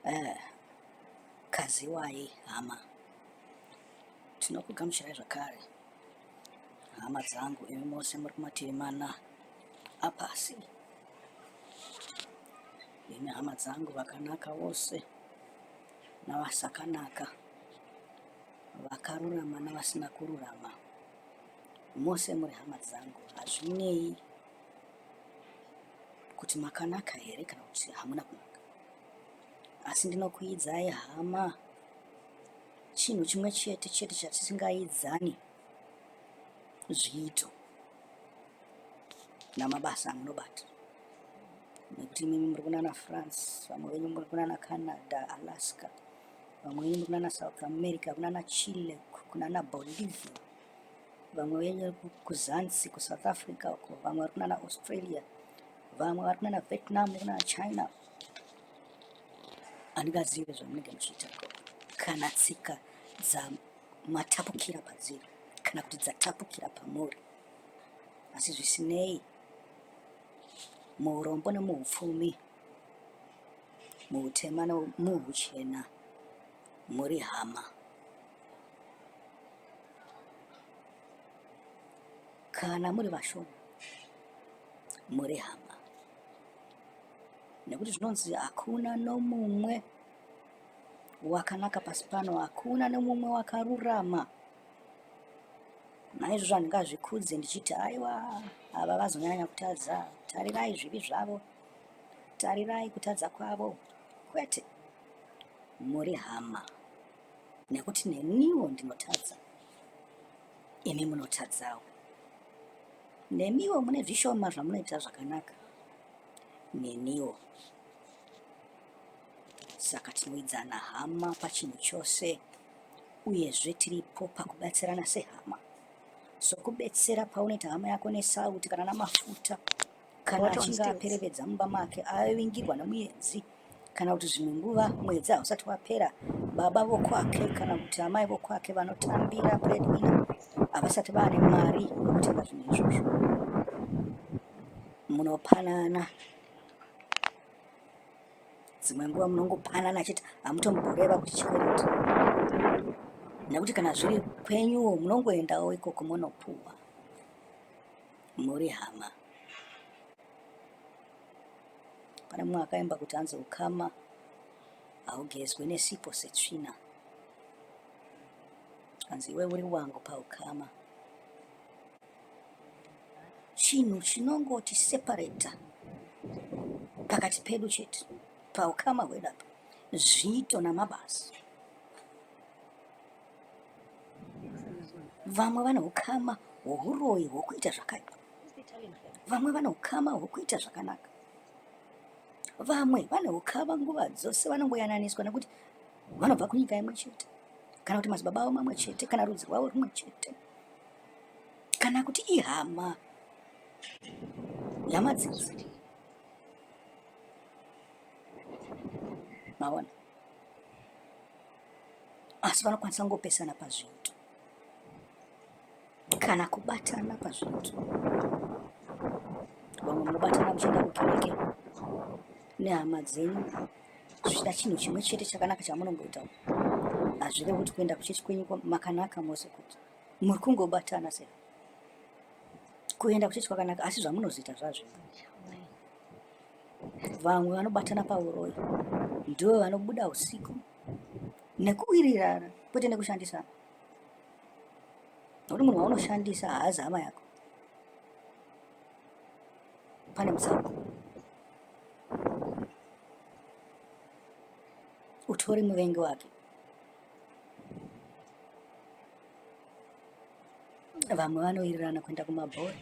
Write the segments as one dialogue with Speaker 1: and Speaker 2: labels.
Speaker 1: Eh, kaziwai hama, tinokugamuchirai zvakare hama dzangu, imi mose muri kumativi mana apasi, imi hama dzangu vakanaka vose navasakanaka, vakarurama navasina kururama, mose muri hama dzangu, hazvinei kuti makanaka here kana kuti hamuna kunaka. Asi ndinokuidzai hama, chinhu chimwe chete chete chatisingaidzani zviito namabasa amunobata nekuti imimi muri kunana France, vamwe venyu muri kunana Canada, Alaska, vamwe venyu muri kunana South America, kunana Chile, kunana Bolivia, vamwe venyu kuzansi kuSouth Africa uko, vamwe vari kunana Australia, vamwe vari kunana Vietnam nekunana China. Handingazive zvamunenge muchiita kana tsika dzamatapukira padziri kana kuti dzatapukira pamuri, asi zvisinei muurombo nemuupfumi, muutema nemuhuchena muri hama. Kana muri vashoma muri hama, nekuti zvinonzi hakuna nomumwe wakanaka pasi pano, hakuna nomumwe wakarurama. Naizvozvo handingazvikudze ndichiti aiwa ava vazonyanya kutadza, tarirai zvivi zvavo, tarirai kutadza kwavo. Kwete, muri hama. Nekuti neniwo ndinotadza, imi munotadzawo. Nemiwo mune zvishoma zvamunoita zvakanaka, neniwo. Saka tinoidzana hama pachinhu chose, uyezve tiripo pakubatsirana sehama. Sokubetsera paunoita hama yako nesauti kana namafuta, kana achinge aperevedza mumba make avingirwa nomuenzi kana kuti zvimwe nguva mwedzi hausati wapera baba vokwake kana kuti amai vokwake vanotambira breadwinner havasati vaane mari yokutenga zvinhu izvozvo. Munopanana dzimwe nguva munongopanana chete, hamutomboreva kuti chikwereti, nekuti kana zviri kwenyuwo munongoendawo ikoko monopuwa. Muri hama. Pane mumwe akaimba kuti hanzi ukama haugezwe nesipo setsvina. Hanzi iwe uri wangu paukama. Chinhu chinongoti separata pakati pedu chete paukama hwedu apa zviito namabasa. Vamwe vane ukama hwohuroyi hwokuita zvakaipa, vamwe vane ukama hwokuita zvakanaka, vamwe vane ukama nguva dzose vanongoyananiswa nekuti vanobva kunyika imwe chete kana kuti madzibaba avo mamwe chete kana rudzi rwavo rumwe chete kana kuti ihama yamadzinza. Maona? Asi vanokwanisa kungopesana pazviito kana kubatana pazviito. Vamwe munobatana muchienda kukereke nehama dzenyu zvichida chinhu chimwe chete chakanaka chamunongoita. Hazvirevi kuti kuenda kuchechi kwenyu makanaka mose kuti muri kungobatana sei. Kuenda kuchechi kwakanaka asi zvamunozoita zvazvo. Vamwe vanobatana pauroyi ndivo vanobuda usiku nekuwirirana kwete nekushandisana. Nokuti munhu waunoshandisa haazi hama yako. Pane mutsauko. Utori muvengi wake. Vamwe vanowirirana kuenda kumabhora.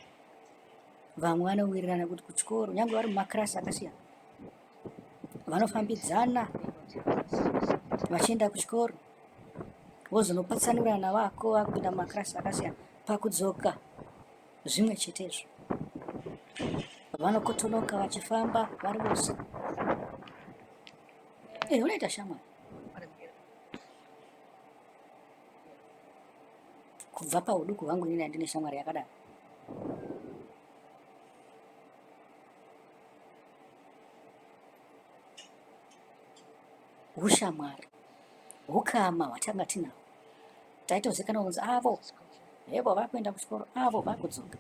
Speaker 1: Vamwe vanowirirana kuti kuchikoro nyange vari mumakirasi akasiyana vanofambidzana vachienda kuchikoro vozonopatsanurana vako vakupinda mumakirasi akasiyana pakudzoka zvimwe chetezvo vanokotonoka vachifamba vari vose. Eh, unoita shamwari kubva pauduku hwangu inini handine shamwari yakadaro. Hushamwari, hukama hwatanga tinahwo, taitozikanwa kunzi avo hevo vakuenda kuchikoro, avo vakudzoka.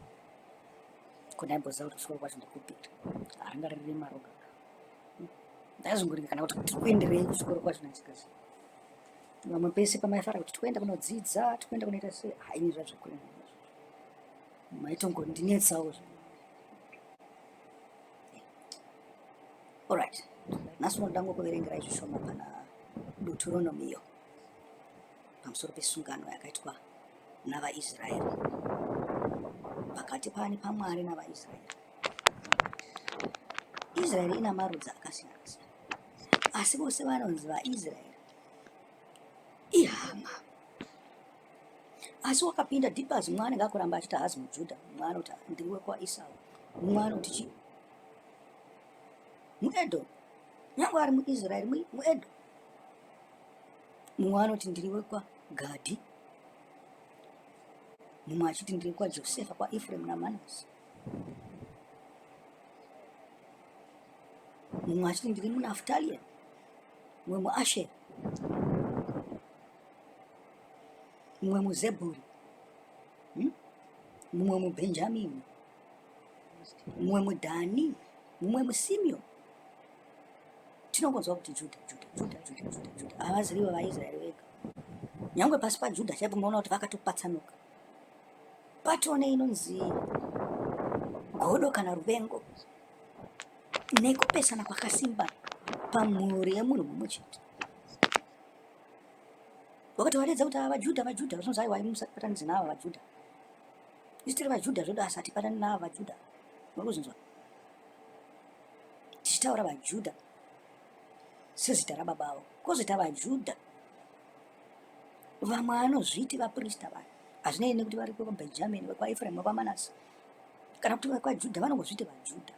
Speaker 1: Kundaimboziva kuti kuchikoro kwacho ndekupira, haranga riri rima roga. Ndaizongorega kana kuti tiri kuenderei kuchikoro kwacho nachikazi. Vamwe pese pamaifara kuti tikuenda kunodzidza, tikuenda kunoita sei, haini zvazvekure maitongondinetsawo. Alright, nhasi unoda ngokuverengerai zvishoma pana Deuteronomio pamusoro pesungano yakaitwa navaIsraeri pakati paani paMwari navaIsraeri. Israeri ina marudzi akasiyana siyana, asi vose vanonzi vaIsraeri ihama. Asi wakapinda dhipazi, mumwe anenge akuramba achiti haazi muJudha, mumwe anoti ndiri wekwaIsau, mumwe anoti chii muEdhomu, nyange ari muIsraeri muEdhomu, mumwe anoti ndiri wekwaGadhi, mumwe achiti ndiri kwaJosefa, kwaEfremu naManase, mumwe achiti ndiri muNaftalian, mumwe muAsheri, mumwe muZebhuri, Mumwe muBhenjamini, mumwe muDhani, mumwe muSimeoni. Tinongonzwa kuti Judha, Judha, Judha, Judha, Judha, Judha. Havazirivo vaIsraeri vega. Nyangwe pasi paJudha chaipo munoona kuti vakatopatsanuka. Patone inonzi godo kana ruvengo nekupesana kwakasimba pamhuri yemunhu mumwe chete. Wakati varedza kuti ava vaJudha, vaJudha, zvinonzi aiwa imi musabatanidze naava vaJudha. Isu tiri vaJudha zvedu asi hatibatani naava vaJudha. Muri kuzvinzwa? Tichitaura vaJudha sezita rababa avo. Kozoita vaJudha vamwe anozviti vaprista vaya. Hazvinei nekuti vari vekwaBhenjamini, vekwaEfraimu, vekwaManase kana kuti vekwaJudha vanongozviti vaJudha.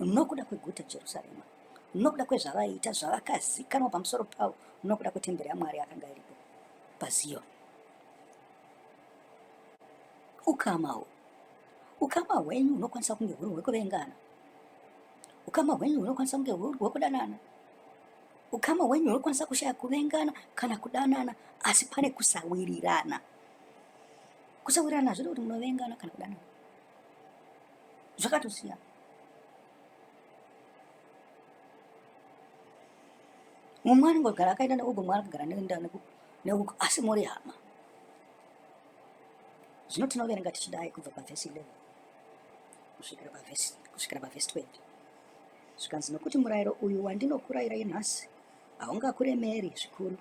Speaker 1: Nokuda kweguta Jerusarema, nokuda kwezvavaiita, zvavakazikanwa pamusoro pavo, nokuda kwetemberi yaMwari yakanga iripo paZiyoni. Ukama uhu, ukama hwenyu hunokwanisa kunge huri hwekuvengana, ukama hwenyu hunokwanisa kunge huri hwekudanana, ukama hwenyu hunokwanisa kushaya kuvengana kana kudanana, asi pane kusawirirana. Kusawirirana hazvidi kuti munovengana kana kudanana, zvakatosiyana. Mumwe anongogara akaenda neuko, mumwe akagara neuko, asi muri hama. Zvino tinoverenga tichidai kubva pavhesi 11 kusvikira pavhesi kusvikira pavhesi 20. Zvikanzi, nokuti murayiro uyu wandinokurayirai nhasi haungakuremeri zvikuru,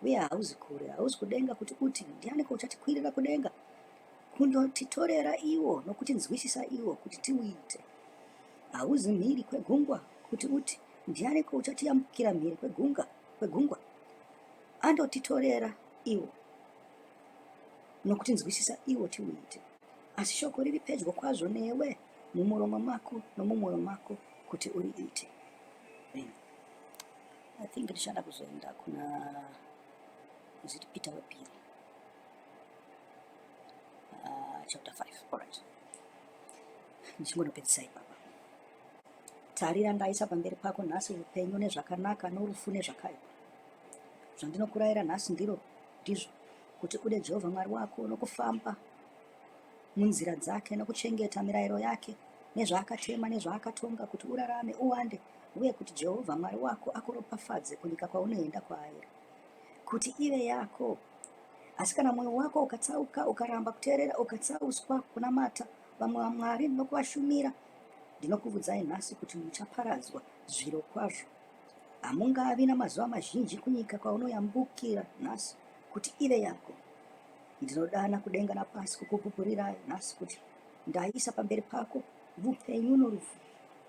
Speaker 1: uye hauzi kure, hauzi kudenga kuti uti, ndianiko uchatikwirira kudenga kundotitorera iwo nokutinzwisisa iwo kuti tiuite? Hauzi mhiri kwegungwa kuti uti, ndianiko uchatiyambukira mhiri kwegunga kwegungwa andotitorera iwo nokutinzwisisa iwo tiuite? Asi shoko riri pedyo kwazvo newe, mumuromo mako nomumwoyo mako, kuti uriite. Amen. I think ndichada kuzoenda kuna is it Peter wepiri chapter 5. Alright, ndichingonopedzisa ipapa. Tarira, ndaisa pamberi pako nhasi upenyu nezvakanaka, norufu nezvakaipa. Zvandinokurayira nhasi ndiro ndizvo, kuti ude Jehovha Mwari wako nokufamba munzira dzake nokuchengeta mirayiro yake nezvaakatema nezvaakatonga, kuti urarame uwande, uye kuti Jehovha Mwari wako akuropafadze kunyika kwaunoenda kwairi, kuti ive yako. Asi kana mwoyo wako ukatsauka, ukaramba kuteerera, ukatsauswa kunamata vamwe vamwari nokuvashumira, ndinokuvudzai nhasi kuti muchaparadzwa zvirokwazvo. Hamungavi namazuva mazhinji kunyika kwaunoyambukira nhasi kuti ive yako. Ndinodana kudenga napasi kukupupurirai nhasi kuti ndaisa pamberi pako vupenyu norufu,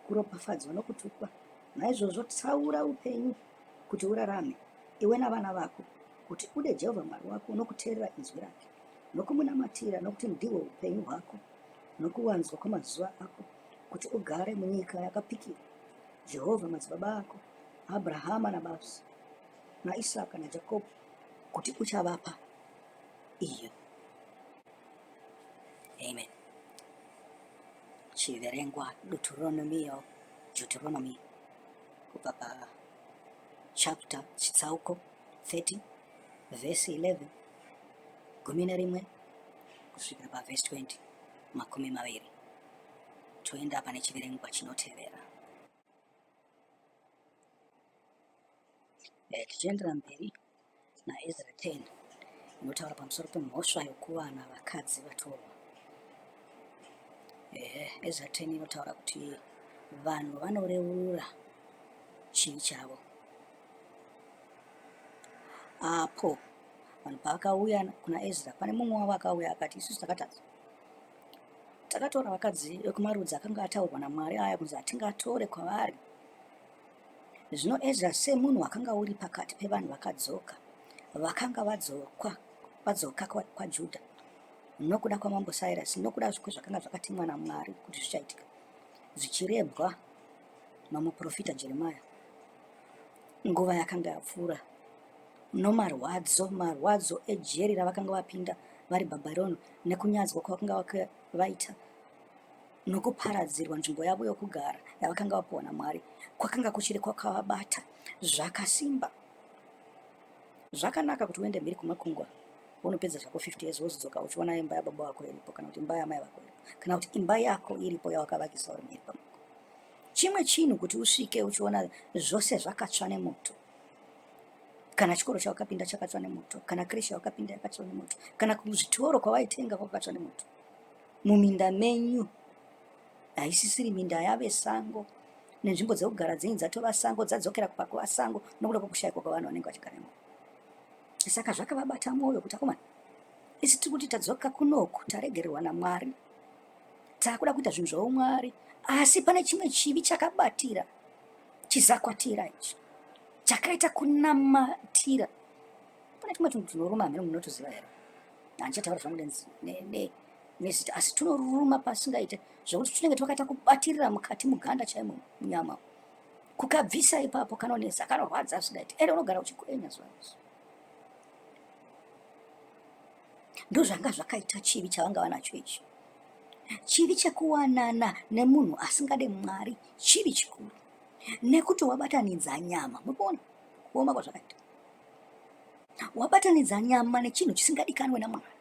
Speaker 1: kuropafadzwa nokutukwa. Naizvozvo tsaura upenyu kuti urarame, iwe navana vako, kuti ude Jehovha Mwari wako nokuteerera inzwi rake, nokumunamatira, nokuti ndihwo upenyu hwako nokuwanzwa kwamazuva ako, kuti ugare munyika yakapikirwa Jehovha madzibaba ako, Abrahama nabasa naIsaka naJakobho, kuti uchavapa iyo. Amen. Chiverengwa Deuteronomio, Deuteronomy kubva pa Chapter chitsauko 30 vhesi 11 11 kusvikira pavhesi 20 20. Toenda pane chiverengwa chinotevera. Eh, tichiendera mberi naEzra 10 inotaura pamusoro pemhosva yokuwana vakadzi vatorwa. Ehe, Ezra 10 inotaura kuti vanhu vanoreurura chivi chavo. Apo vanhu pavakauya kuna Ezra, pane mumwe wavo akauya akati, isusu takatadza. Takatora vakadzi vekumarudzi akanga ataurwa naMwari aya kunzi hatingatore kwavari. Zvino Ezra semunhu wakanga uri pakati pevanhu vakadzoka, vakanga vadzokwa, vadzoka kwaJudha nokuda kwamambo Cyrus, nokuda kwezvakanga zvakatemwa naMwari kuti zvichaitika, zvichirebwa nomuprofita Jeremiah nguva yakanga yapfuura, nomarwadzo, marwadzo ejeri ravakanga vapinda vari Bhabhironi, nekunyadzwa kwavakanga vaita nokuparadzirwa nzvimbo yavo yokugara yavakanga vapiwa naMwari kwakanga kuchiri kwakavabata zvakasimba. Zvakanaka kuti uende mhiri kumakungwa wonopedza zvako 50 years wozodzoka uchiona imba yababa vako iripo kana kuti imba yamai vako iripo kana kuti imba yako iripo yawakavakisa uri mhiri pamakungwa. Chimwe chinhu kuti usvike uchiona zvose zvakatsva nemoto kana chikoro chawakapinda chakatsva nemoto kana kreshi yawakapinda yakatsva nemoto kana kuzvitoro kwawaitenga kwakatsva nemoto Muminda menyu haisisiri minda yave sango nenzvimbo dzekugara dzenyu dzatova sango dzadzokera pakuva sango nokuda kwokushayikwa kwavanhu vanenge vachigara imomo. Saka zvakavabata mwoyo kuti akomana, isi tiri kuti tadzoka kunoku taregererwa naMwari, takuda kuita zvinhu zvaumwari, asi pane chimwe chivi chakabatira chizakwatira ichi chakaita kunamatira. Pane chimwe chinhu chinoruma hameno munotoziva here? Handichataura zvangu nezita asi tunoruma pasingaite zvekuti tunenge twakaita kubatirira mukati muganda chaimo munyama kukabvisa ipapo kanonetsa kanorwadza zvisingaite ende unogara uchikwenya zuva rose ndozvanga zvakaita chivi chavanga vanacho ichi chivi chekuwanana nemunhu asingade mwari chivi chikuru nekuti wabatanidza nyama muri kuona kuoma kwazvakaita wabatanidza nyama nechinhu chisingadikanwe namwari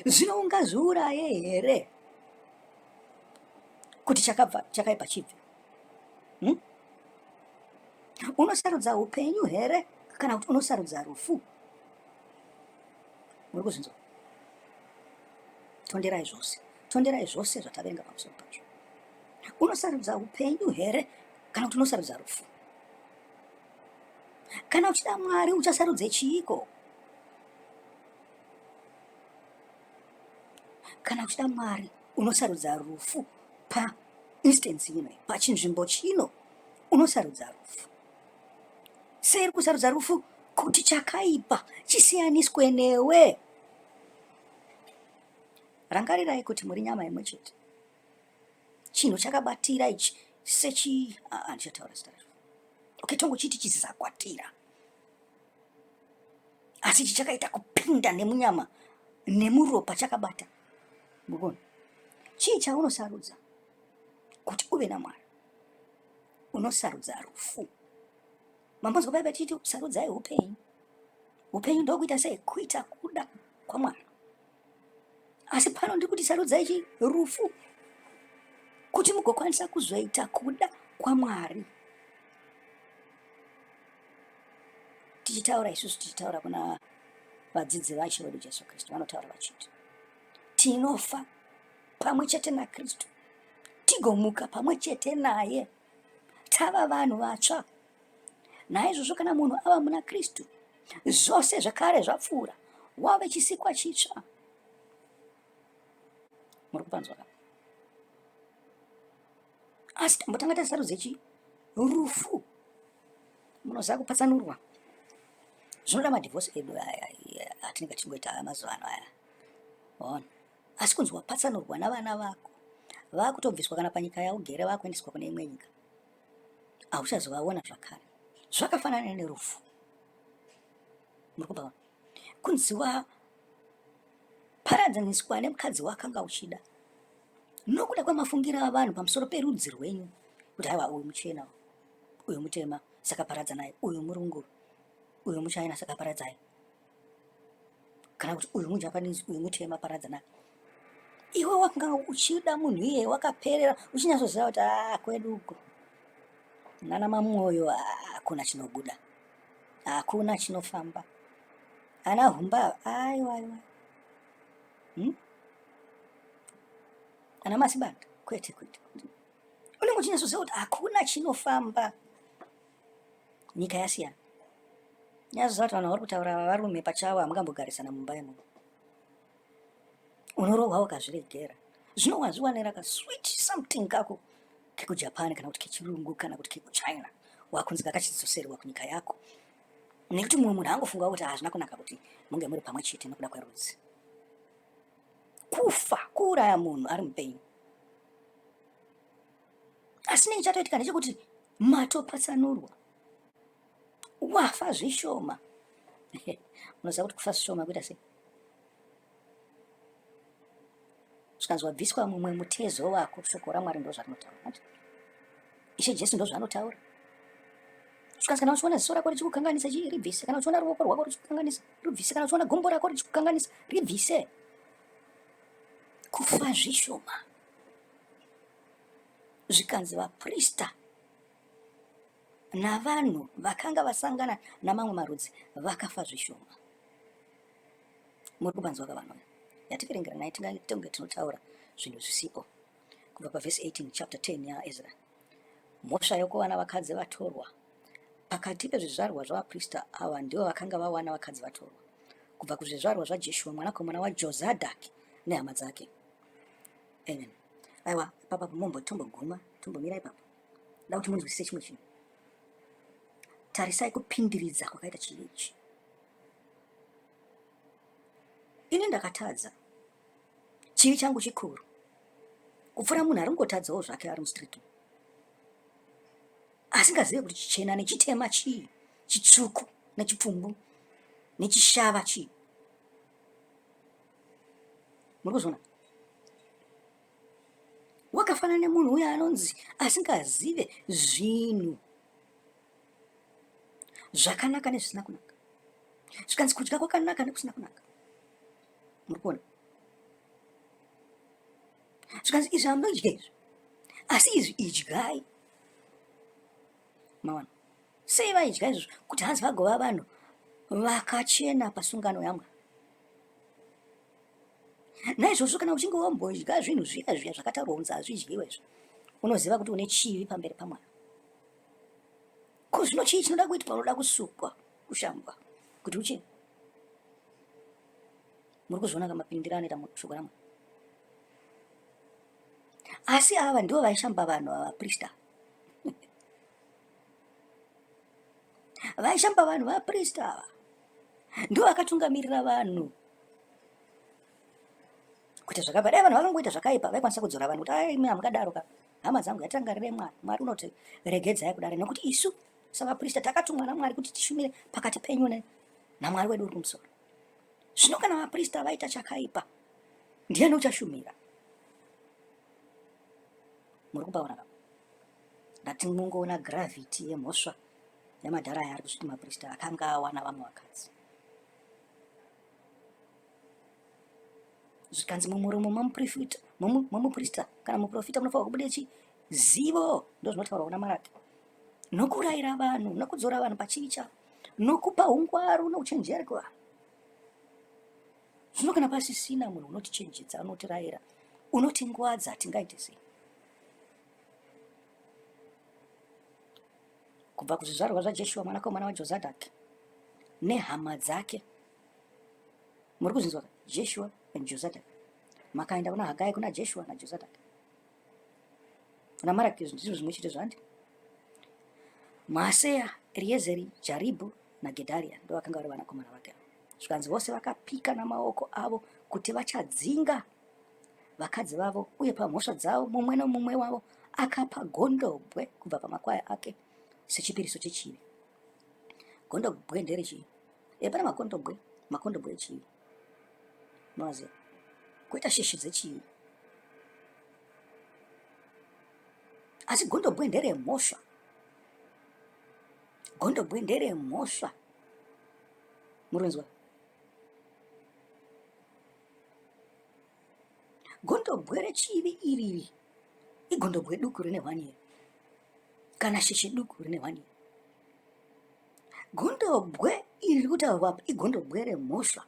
Speaker 1: zvino ungazviuraye here kuti chakabva chakaipa chibve hmm? unosarudza upenyu here kana kuti unosarudza rufu muri kuzvinzwa tonderai zvose tonderai zvose zvataverenga pamusoro pazvo unosarudza upenyu here kana kuti unosarudza rufu Kana uchida Mwari uchasarudze chiiko? Kana uchida Mwari unosarudza rufu pa instance ino, pachinzvimbo chino unosarudza rufu. Sei uri kusarudza rufu? Kuti chakaipa chisiyaniswe newe. Rangarirai kuti muri nyama imwe chete. Chinhu chakabatira ichi sechi ah, handichataura zita racho. Okay, tongochiti chizakwatira asi ichi chakaita kupinda nemunyama nemuropa chakabata murikuona chii chaunosarudza kuti uve namwari unosarudza rufu mambonzwa baiba tichiti sarudzai upenyu upenyu ndokuita sei kuita kuda kwamwari asi pano ndiri kuti sarudzai chi rufu kuti mugokwanisa kuzoita kuda kwamwari tichitaura isusu tichitaura kuna vadzidzi vaishe wedu jesu kristu vanotaura vachiti tinofa pamwe chete nakristu tigomuka pamwe chete naye tava vanhu vatsva Naizvozvo kana munhu ava muna Kristu, zvose zvakare zvapfuura, wave chisikwa chitsva. Muri kupanzwa ka? Asi tambotanga tasarudze chi rufu. Munoziva kupatsanurwa zvinoda madhivhosi edu aya atinenge tichingoita aya mazuva ano aya. Ona. Asi kunzi wapatsanurwa navana vako vakutobviswa kana panyika yaugere vakuendeswa kune imwe nyika. hauchazovaona zvakare zvakafanana nerufu muri kubaona kunzi waparadzaniswa nemukadzi wakanga uchida nokuda kwemafungiro avanhu pamusoro perudzi rwenyu kuti haiwa uyu muchena Uyu mutema saka paradzanai, uyu murungu, uyu muchina saka paradzai, kana kuti uyu mujapanese, uyu mutema paradzanai. Iwe wakanga uchida munhu iyeye wakaperera, uchinyatsoziva kuti aa kwedu uko nana Mamwoyo hakuna chinobuda, hakuna chinofamba, ana Humba aiwa aiwa, Ana Masibanda kwete kwete, unenge uchinyatsoziva kuti hakuna chinofamba, nyika yasiyana. Nyatsoziva kuti vanhu vari kutaura varume pachavo hamungambogarisana mumba imomo, unorohwa wakazviregera. Zvino wazviwanira ka sweet something kako kekuJapan kana kuti kechirungu kana kuti kekuChina, wakunzi kakachidzoserwa kunyika yako nekuti mumwe munhu angofunga kuti hazvina kunaka kuti munge muri pamwe chete nekuda kwerudzi. Kufa kuuraya munhu ari mupenyu, asi nei chatoitika ndechekuti matopatsanurwa, wafa zvishoma. Unoziva kuti kufa zvishoma kuita sei? Zvikanzi wabviswa mumwe mutezo wako. Shoko raMwari ndo zvarinotaura, Ishe Jesu ndo zvaanotaura. Zvikanzi kana uchiona ziso rako richikukanganisa, ribvise. Kana uchiona ruoko rwako richikukanganisa, ribvise. Kana uchiona gumbo rako richikukanganisa, ribvise. Kufa zvishoma. Zvikanzi vaprista navanhu vakanga vasangana namamwe marudzi vakafa zvishoma. Muri kupanzwa ka vanhu? Yativerengera naye tingange tinotaura zvinhu zvisipo. Kubva pavhesi 18 chapter 10 yaEzra. Mhosva yokuwana vakadzi vatorwa. Pakati pezvizvarwa zvavaprista ava ndivo vakanga vawana vakadzi vatorwa. Kubva kuzvizvarwa zvaJeshua mwanakomana waJozadhaki nehama dzake. Amen. Aiwa, ipapa mombo tomboguma, tombomira ipapo. Da kuti munzwisise chimwe chinhu. Tarisai kupindiridza kwakaita chivi ichi. Ini ndakatadza. Chivi changu chikuru kupfuura munhu ari kungotadzawo zvake ari mustreet asingazive kuti chichena nechitema chii, chitsvuku nechipfumbu nechishava chii. Muri kuzviona? Wakafanana nemunhu uya anonzi asingazive zvinhu zvakanaka nezvisina kunaka, zvikanzi kudya kwakanaka nekusina kunaka. Muri kuona? Zvikanzi izvi hamunodya izvi, asi izvi idyai. Maona? Sei vaidya izvozvo? Kuti hanzi vagova vanhu vakachena pasungano yaMwari. Naizvozvo kana uchinge wambodya zvinhu zviya zviya zvakataurwa kunzi hazvidyiwe izvo, unoziva kuti une chivi pamberi paMwari. Ko zvino chii chinoda kuitwa? Unoda kusukwa, kushambwa kuti uchene. Muri kuzviona kamapindiro anoita shoko raMwari. Asi ava ndivo vaishamba vanhu ava, vaprista. Vaishamba vanhu vaprista ava ndivo vakatungamirira vanhu kuita zvakaipa. Dai vanhu vakangoita zvakaipa vaikwanisa kudzora vanhu kuti ai imi hamungadaro ka, hama dzangu, yatirangarire Mwari. Mwari unoti regedzai kudaro nekuti isu savaprista takatumwa naMwari kuti tishumire pakati penyu naMwari wedu uri kumusoro. Zvino kana vaprista vaita chakaipa, ndiani uchashumira? Muri kupaona ka? Ndati mungoona gravity yemhosva yamadhara aya ari kuzviti maprista akanga awana vamwe vakadzi. Zvikanzi mumuromo mamuprista kana muprofita munofanirwa kubuda chi zivo, ndozvinotaurwa kuna Maraki, nokurayira vanhu nokudzora vanhu pachivi chavo nokupa ungwaru nouchenjeri kuvanhu. Zvino kana pasisina munhu unotichenjedza, unotirayira, unotingwadza, tingaite sei? Kubva kuzvizvarwa zvaJeshua mwanakomana waJozadhaki nehama dzake. Muri kuzvinzwa? Jeshua and Jozadak. Makaenda kuna Hagai, kuna Jeshua naJozadak, kuna Maraki, ndizvo zvimwe chete zvandi. Maaseya, Eriezeri, Jaribhu naGedharia ndo vakanga vari vanakomana vake. Zvikanzi vose vakapika namaoko avo kuti vachadzinga vakadzi vavo, uye pamhosva dzavo mumwe nomumwe wavo akapa gondobwe kubva pamakwai ake sechipiriso chechivi. Gondobwe nderechii? E, pane makondobwe, makondobwe echivi. Maziva. Kuita sheshe dzechivi. Asi gondobwe nderemhosva. Gondobwe nderemhosva. Murinzwa? Gondobwe rechivi iriri igondobwe duku rine hwani here? Kana sheshe duku rine hwani here? Gondobwe iri riri kutaurwa apa igondobwe remhosva.